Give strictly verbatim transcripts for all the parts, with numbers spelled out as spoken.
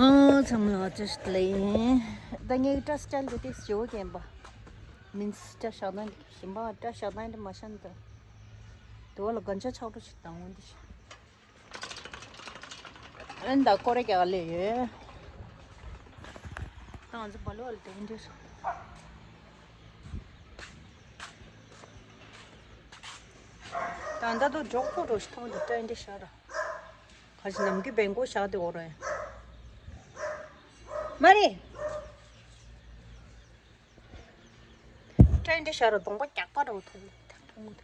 ཨོ་ཚང་མ་ལ་བཀྲ་ཤིས་བདེ་ལེགས། ད་ངས་བཀྲ་ཤིས་བཀྲ་ལེགས་དེ་ཞེ་བོ་རྒན་པ། མིན་སི་བཀྲ་ཤིས་ནང་གཞན་པ་བཀྲ་ཤིས་ནང་འདྲ་མ་ཤེས་ད། དེ་བ་ལ་གན་ཆ་ཆག་འགྲོ་ཞིག་དང་འོན་ཏེ་ཞིག་ཨན་ད་ཀོ་རེ་རྒྱག་ལེ་ཡོད། ད་ང་ཚོ་བ་ལོ་ལ་དེ་འདྲ་སོང་། ད་ད་དུ་འཇོག་ཚོ་འགྲོ་ཞིག་མཐོང་འདུག་ད་འདྲ་ཤར། ཁ་ཅིག་ནམ་རྒྱུན་བེང་གོ་བཞག་དེ་འོ་རེད། མ་རེད། ད་འདྲ་ཤར་གདོང་པ་རྒྱག་པ་འགྲོ་མཐོང་མཐོང་།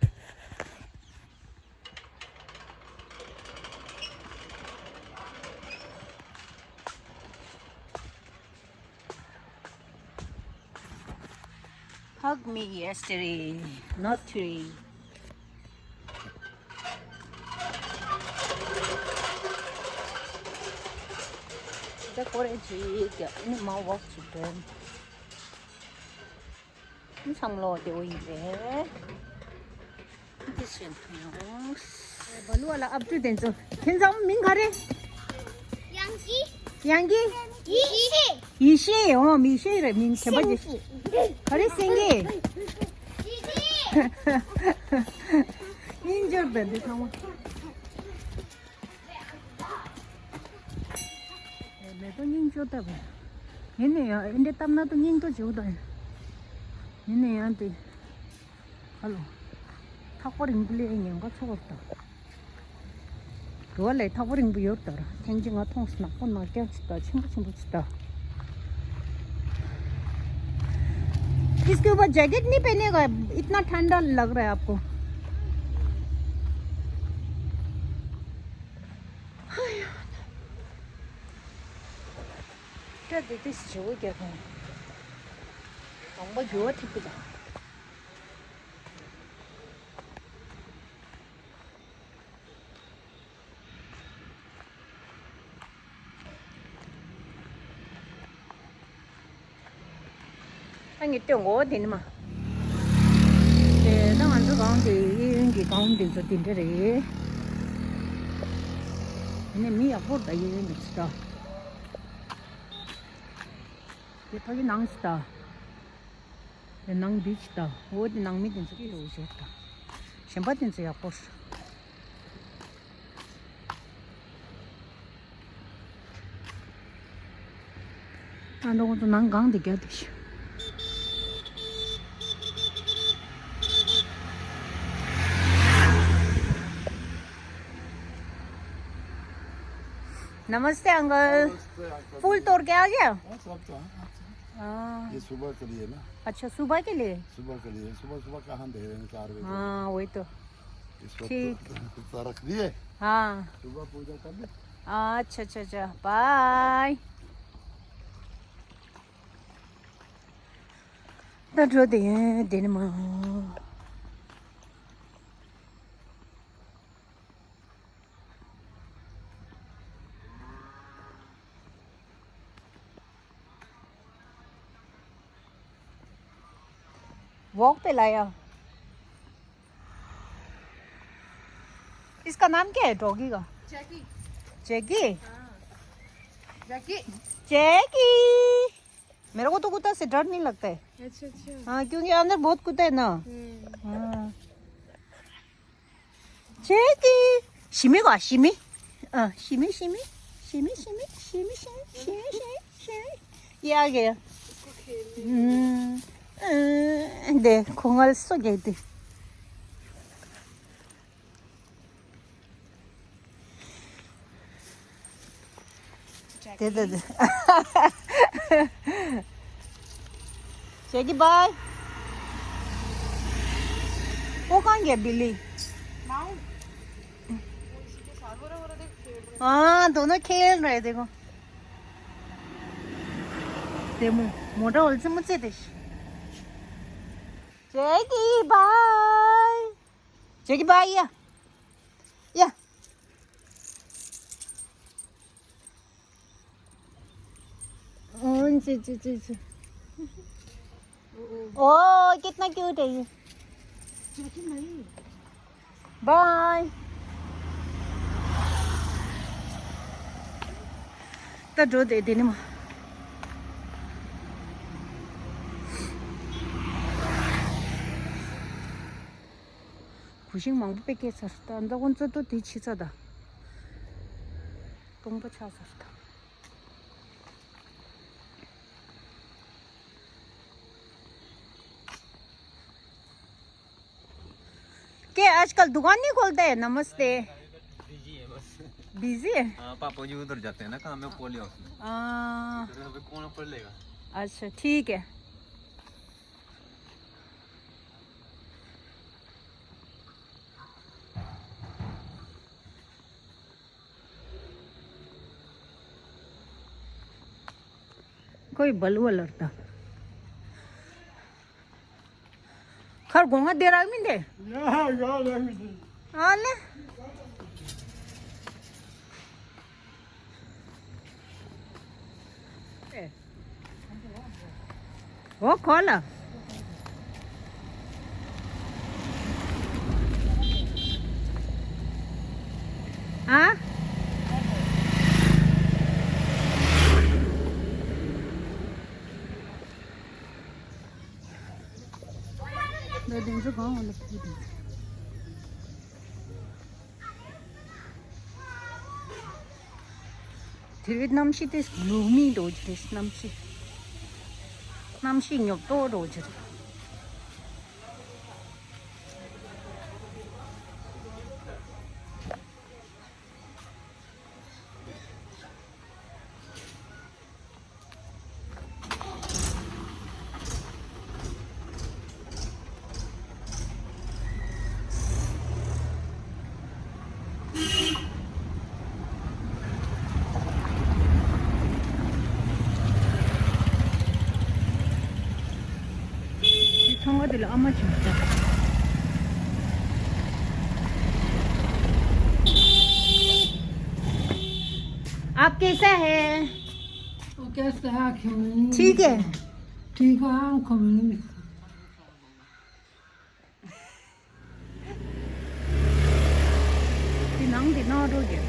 Hug me yesterday, not today. ད་ཀོ་རེ་ཅིག་རྒྱག་ནི་མ་ཝོག་ཅིག་འགྲོ། ཚང་མ་ལོ་དེ་འོ་ཡིན་པས། འདི་བཞིན་དུ་ཡོང་། བ་ལུ་བ་ལ་ཨབ་ཏུ་དེ་ཚོ་ཁྱེད་ཚང་མིང་ག་རེ། ཡང་གི། ཡང་གི། ཡི་ཤེས། ཡི་ཤེས། འོ་མི་ཤེས་རེད། མིང་ཁྱད་པར་ཅན་ཞིག་ག་རེ་སེང་གེ། ཡི་ཤེས། སྙིང་རྗེ་བས་འདི་ཚང་མ། མེ་ཏོག་སྙིང་ཅོ་ལྟ་བུ། ཡིན་ནའི་ཡང་འདི་ལྟ་ན་ཏོ་སྙིང་ཏོ་བྱེད་དང་། ཡིན་ནའི་ཡང་དེ། ཧ་ལོ། ཐག་པ་རིང་པོ་ལས་ཉེན་ཁ་ཚོར་དང་། རུ་བ་ལས་ཐག་པ་རིང་པོ་ཡོད་དར། ཐེངས་གཅིག་ང་མཐོང་སོང་། ནག་པོ་ནག་རྐྱང་ཅིག་དང་ཆེན་པོ་ཆེན་པོ་ཅིག་དང་། इसके ऊपर जैकेट नहीं पहनेगा, इतना ठंडा लग रहा है आपको। སྐྲ་དེ་དེ་བྱེའུ་རྒྱག་གི་ཡིན། དང་པོ་རྒྱུ་བ་ཐིག་པི་དང་། ཨ་ནི་སྟོན་གོ་དེ་ནི་མ། དེ་ད་ང་ཚོ་གང་དེ་གཡས་གཡོན་གྱི་གང་དེ་ཚོ་དེ་འདྲ་རེད། དེ་ནི་མི་ཡག་པོ་ད་གཡས་གཡོན་གྱི་ཚོ་ད། དེ་ཕ་གི་ནང་ཞིག་ད། དེ་ནང་འདི་ཞིག་ད། འོ་དེ་ནང་མི་དེ་ཚོ་སྐྱིད་རུ་བཞུགས་ད། གཞན་པ་དེ་ཚོ་ཡག་པོ་རེད། ཨ་འདྲ་ཁོང་ཚོ་ནང་གང་དེ་རྒྱ་དེ་ཤི། नमस्ते अंकल। नमस्ते अंकल। फूल तोड़ के आ गया? हाँ, सब तो है। हाँ। ये सुबह के लिए ना। अच्छा, सुबह के लिए? सुबह के लिए। सुबह सुबह कहाँ दे रहे हैं, चार बजे? हाँ, वही तो। इस वक्त ठीक। तो रख दिए। हाँ। सुबह पूजा कर ले। अच्छा, अच्छा, अच्छा। बाय। ད་འགྲོ་དེ་དེ་ནི་མ། वॉक पे लाया। इसका नाम क्या है डॉगी का? जैकी। जैकी? हाँ। जैकी। जैकी। मेरे को तो कुत्ता से डर नहीं लगता है। अच्छा, अच्छा। हाँ, क्योंकि अंदर बहुत कुत्ता है ना। हम्म। हाँ। Jackie, shimmy ga, shimmy. Ah, shimmy, shimmy, shimmy, shimmy, shimmy, shimmy, shimmy, shimmy, shimmy. ये आ गया। इसको खेलने। हम्म, अ, दे, खोंगल सो गए थे। दे, दे, दे। Jackie, bye। वो कहाँ गया बिल्ली? माऊ। वो इसी के साथ हो रहा, हो रहा, देख, खेल रहे। हाँ, दोनों खेल रहे, देखो। दे मो-, मोटा होल से मुझसे दे। Jackie, bye। Jackie, bye, या। या। ओ, ची, ची, ची, ची। ओ, कितना क्यूट है ये। Jackie नहीं। बाय। ད་འགྲོ་དེ་དེ་ནི་མ། གུས་ཤིང་མང་པོ་དཔེ་སྐྱེས་ཚར། ད་ད་ཁོང་ཚོ་ཏོ་དེ་ཕྱི་ཚ་ད་སྟོང་པ་ཆགས་ཚར་ད། क्या आजकल दुकान नहीं खोलते हैं? नमस्ते। बिजी है बस। बिजी है? हाँ, पापा जी उधर जाते हैं ना काम में, पोली हाउस में। हाँ। फिर अभी कौन पढ़ लेगा? अच्छा, ठीक है। कोई बलुआ लड़ता। खर गोंगा देर आदमी दे। हाँ ले। वो खोल। हाँ। དེ་རིང་གནམ་གཤིས་དེ་ལུག་མི་འགྲོ་རྒྱུ་རེད། གནམ་གཤིས། གནམ་གཤིས་ཉོབ་ཏོ་འགྲོ་རྒྱུ་རེད། ཚོང་ཁང་དེ་ལ་ཨ་མ་བྱུང་ས། आप कैसा है? वो कैसा है? ठीक है। ठीक है, आंखों में དེ་ནང་དེ་ནང་འགྲོ་རྒྱུ།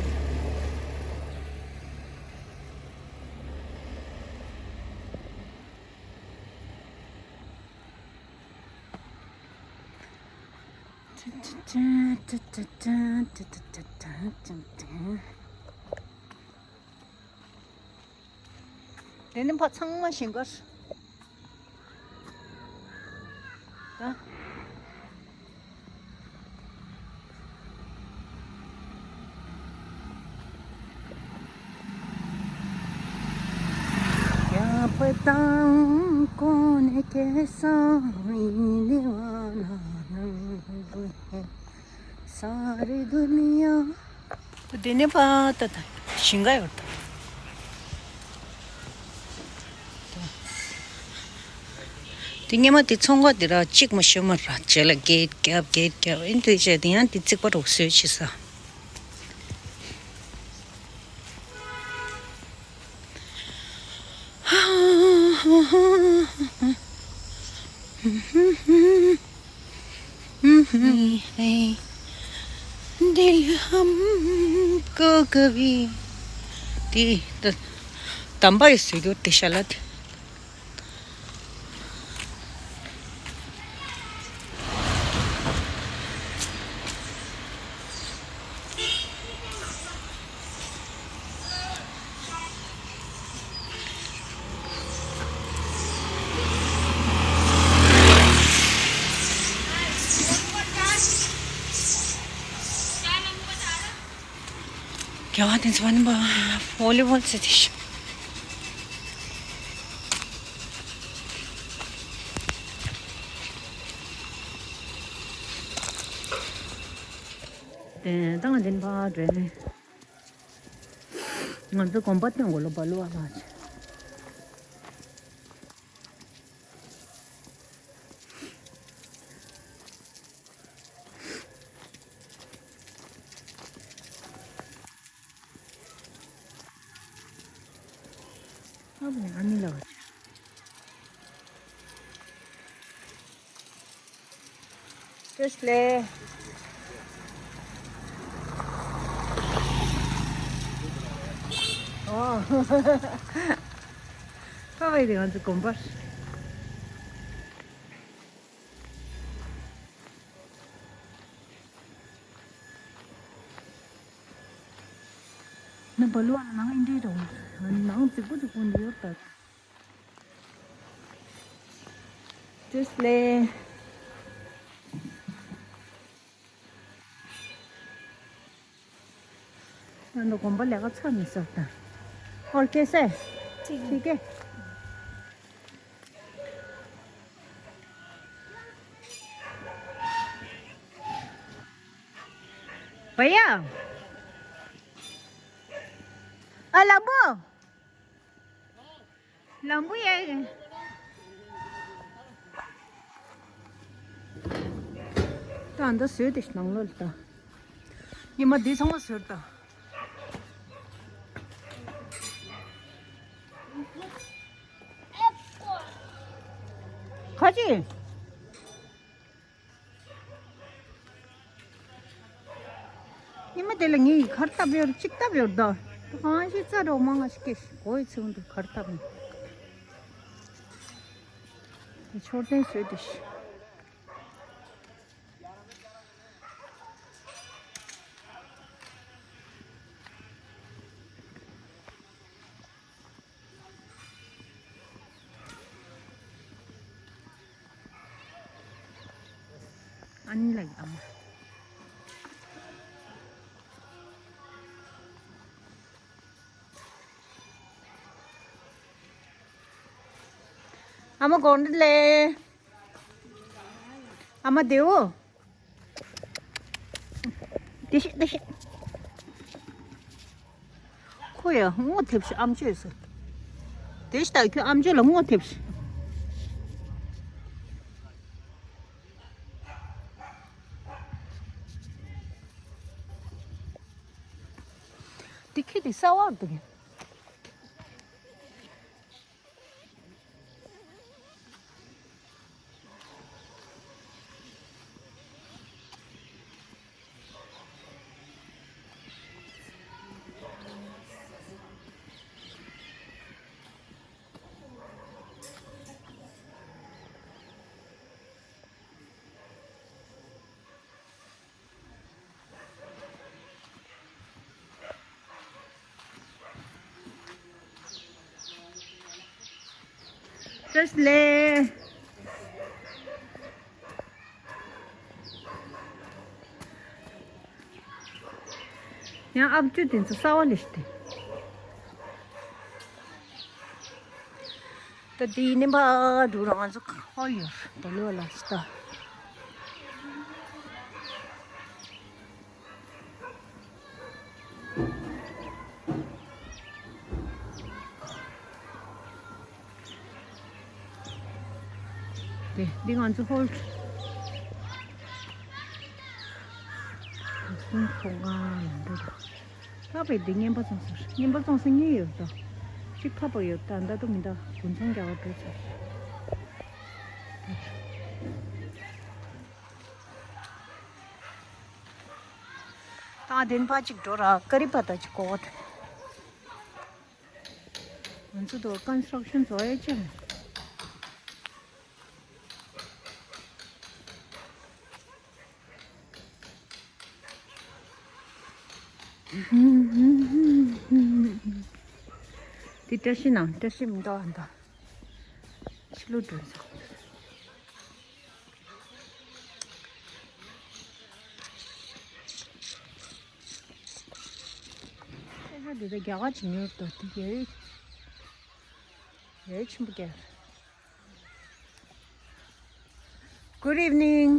དེ་ནི་ཕ་ཚང་མ་ཞིང་ཁར། ད། क्या पता कौन कैसा मिलने वाला है। सारी दुनिया དེ་ནས་ཕར་ད་ད་ཞིང་ཁ་ཡོད་ད། དེ་སྔོན་མ་དེ་ཚོང་ཁང་དེ་ར་གཅིག་མ་ཤོད་མ་ར་བྱས་ལ་གེད་རྒྱབ་གེད་རྒྱབ། ཨིན་དུས་བྱས་དེ་ཡང་དེ་རྩིག་པ་རུ་བཟོས་བྱས་ས། दिल हमको कभी དེ་ད་དམ་པ་ཡི་བཟོས་རྒྱུ་དེ་ཤ་ལ་དེ། རྒྱལ་བ་དེ་ཚོ་བ་ནི་བོ་ལི་བོལ་རྩེ་དེ་ཤི། དེ་དང་དེ་འབའ་འདྲེ། ང་ཚོ་གོམ་པ་སྟོན་གོ་ལོ་བ་ལོ་བ་ལ། ཨ་ནི་ལ་བ། ཏེས་ལེ། ཨོ། ཕ་བའི་དེ་ང་ཚོ་དགོན་པར། ནི་བ་ལུ་བ་ནང་ཨིན་འདྲེ་རོ། ནང་རྫིག་པོ་རྫིག་པོ་འདི་ཡོད་ད། ཏིས་ལེ། ང་ཚོ་དགོན་པ་ལས་ཀ་ཚར་མི་སོགས་དང་། और कैसे? ठीक है। ठीक है। भैया। आ लंबू। लंबू ये। ད་ཨ་འདི་བཟོས་ཏེ་ནང་ལོགས་ལ་ད། ཉི་མ་འདི་ཚང་མ་བཟོས་ད། ཁ་ཅིག་ཉི་མ་དེ་ལ་ངའི་གར་སྟབས་ཡོད་གཅིག་སྟབས་ཡོད་ད། གང་ཞིག་རྩ་རོགས་མང་ང་ཞིག་གིས་གོ་ཡི་ཚེ་འདུག་གར་སྟབས་ནི། དེ་མཆོད་རྟེན་བཟོས་དེ་ཤི། ཨ་ནི་ལ་ཡི་ཨ་མ། ཨ་མ་དགོང་དྲོ་ལེ། ཨ་མ་དེའུ། དེ་ཤི་དེ་ཤི། ཁོ་ཡ་སྔོ་ཐེབས་ཤི་ཨམ་ཆོས་ཟེར། དེ་ཤི་ད་ཁྱོད་ཨམ་ཆོས་ལ་སྔོ་ཐེབས་ཤི། དེ་ཁྱི་དེ་གསར་བ་འདུག་གི། ཏིས་ལེ། ཡང་ཨབ་ཅུ་དེ་ཚོ་གསར་བ་ལས་ཤི་ཏེ། ད་དེའི་ནི་བ་འགྲོ་རང་ང་ཚོ་ཁ་ཡོད་ད་ལོ་ལ་ཤི་ད། དེ་འདི་ང་ཚོ་ཧོལ། ཁོང་ཁོང་ང་འདུག་ད་བས་འདི་ངན་པ་བཙོང་ཟེར་ངན་པ་བཙོང་ཟེར་ངེས་ཡོད་ད། གཅིག་ཕ་པ་ཡོད་ད་ད་དུ་མི་ད་དགུན་ཚོང་རྒྱག་པ་འགྲོ་ཚར། ད་དེན་པ་གཅིག་འགྲོ་ར་ཀ་རི་པ་ད་གཅིག་གོ་བ་དེ། ང་ཚོ་དོ་ཀོན་སི་ཊྲག་ཤན་བཟོ་ཡས་ཅང་། དེ་བཀྲ་ཤིས་ནང་བཀྲ་ཤིས་མི་འདུག་ཨ་འདུག་ཕྱི་ལོགས་འགྲོ་ས། ཁ་ས་འདི་ད་རྒྱ་གར་གྱི་ཉོ་ཏོ་དེ་གས་རེད། ཡས་ཆེན་པོ་གས། Good evening.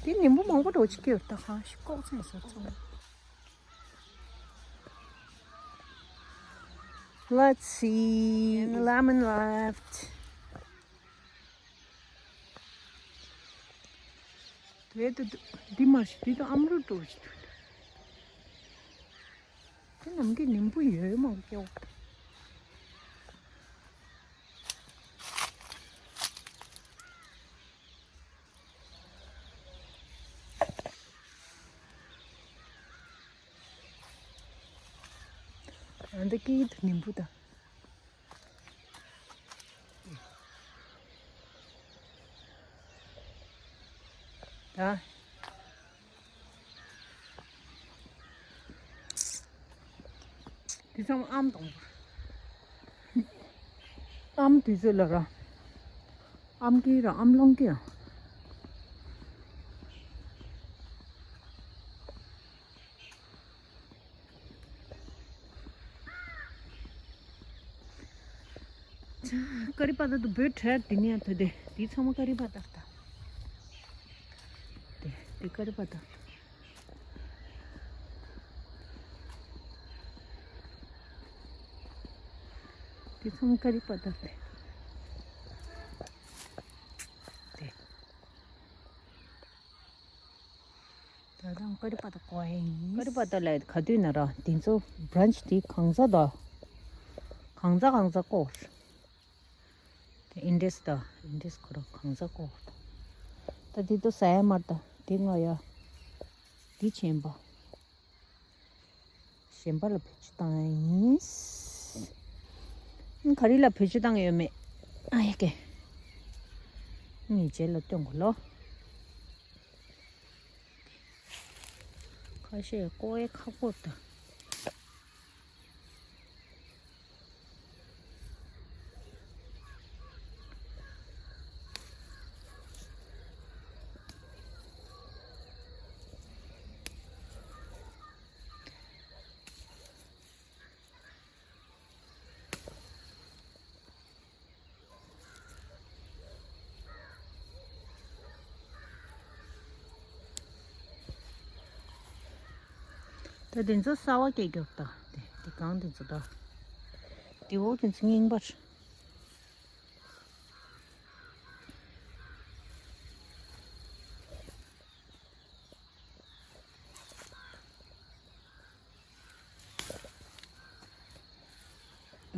དེ་ཉིན་པོ་མང་པོ་འགྲོ་ཅིག་གས་ད་གང་ཞིག་ལྐོག་ཚན་ཟེར་ཚོང་། Let's see. Lemon left. དེ་དུ་འདི་མ་ཤི་འདི་དུ་ཨམ་རུ་འགྲོ་ཅིག་དུ། དེ་ནམ་གི་ཉིན་པོ་ཡོད་མང་སྐྱོ། ད་ལྟ་སྐྱིད་ནིམ་བུ་དང་། ད། དེ་ཚང་མ་ཨམ་དང་། ཨམ་དུས་ཚོད་ལ་ར། ཨམ་གི་ར་ཨམ་ལོང་གི་ཡ། ཀ་རི་པ་ཏ་དུ་བོད་ཁྲལ་དེ་ནས་ཐོས་ཏེ་དེ་ཚང་མ་ཀ་རི་པ་ཏ་ད། དེ་དེ་ཀ་རི་པ་ཏ། དེ་ཚང་མ་ཀ་རི་པ་ཏ་དེ། དེ། ད་དང་ཀ་རི་པ་ཏ་ཀོ་ཡིན། ཀ་རི་པ་ཏ་ལ་ག་དུས་ན་ར་དེ་ཚོ་བྷ་རན་ཆི་དེ་གང་ཚ་ད། གང་ཚ་གང་ཚ་ཀོ། དེ་ཨིན་ཌེས་ད་ཨིན་ཌེས་ཁོ་ར་གང་ཚ་ཀོ། ད་དེ་ཚོ་ཟ་ཡ་མར་ད་དེ་ང་ཡ། དེ་ཆེན་པ། གཞན་པ་ལ་བེད་སྤྱོད་བཏང་ཡིན། ཨ་ག་རེ་ལ་བེད་སྤྱོད་བཏང་ཡོད་མེད། ཨ་ཡ་ཀེ། ངས་རྗེས་ལ་སྟོན་དགོས་ལོ། ཁ་ཤས་ཀོ་ཡེ་ཁག་པོ་ད། ད་དེ་ཚོ་གསར་པ་སྐྱེ་རྒྱུ་ད། དེ་དེ་གང་དེ་ཚོ་ད། དེ་འོག་དེ་ཚོ་རྙིང་པ་རེད།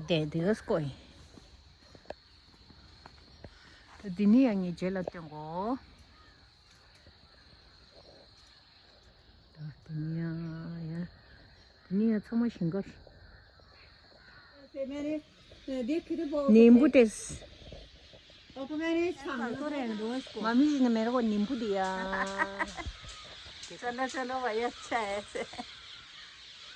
དེ་དེ་ག་སྐོ་ཡིན། ད་འདི་ནི་ཡང་ངས་རྗེས་ལ་སྟོན་གོ། ད་འདི་ནི་ཡང་ཡང་། འདི་ནི་ཡང་ཚང་མ་ཞིང་ཁར། ནིམ་བུ་ཏེས། ང་མི་ཞིག་ནི་མེ་རོ་ནིམ་བུ་དེ་ཡ། चलो चलो भाई, अच्छा है।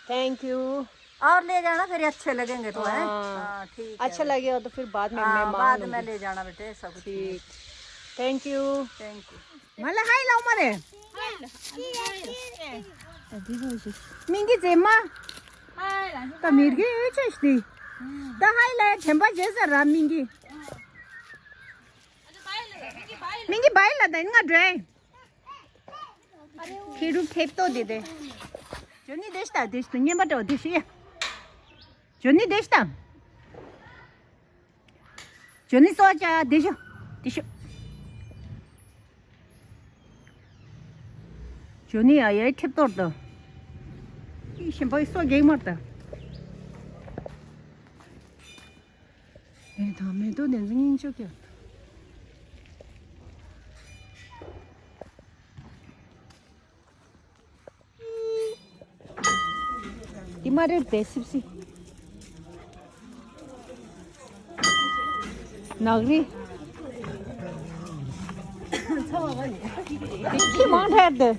Thank you. और ले जाना फिर, अच्छे लगेंगे तो, हैं? हाँ। हाँ, ठीक है। अच्छा लगे हो तो फिर बाद में मैं हाँ, बाद में ले जाना बेटे, सब कुछ। ठीक। Thank you. Thank you. मला हाय लाव मरे। मिंगी जेमा। त मिर्गे ये चश्ती। त हाय ला झेंबा जेसा रा मिंगी। मिंगी बाय ला दैन गा ड्राई। ཁེ་རུ་ཁེབ་ཏོ་དེ་དེ། ཇོ་ནི་དེ་ཤ་ད་དེ་ཤ་ད་ངན་པ་འགྲོ་དེ་ཤ་ཡ། ཇོ་ནི་དེ་ཤ་ད། ཇོ་ནི་སོ་ཅ་དེ་ཤ་དེ་ཤ། ཇོ་ནི་ཡ་ཡ་ཁེབ་ཏོར་ད། ཨི་ཤན་པ་ཨི་སོ་གེག་མར་ད། ཨེ་ད་མེ་ཏོག་དེ་ཚོ་སྙིང་ཆོག་ཀྱང་། དེ་མ་རེད་པས་སིབ་སི། ནག་རི། དེ་ཁྱི་མང་ཐལ་དེ།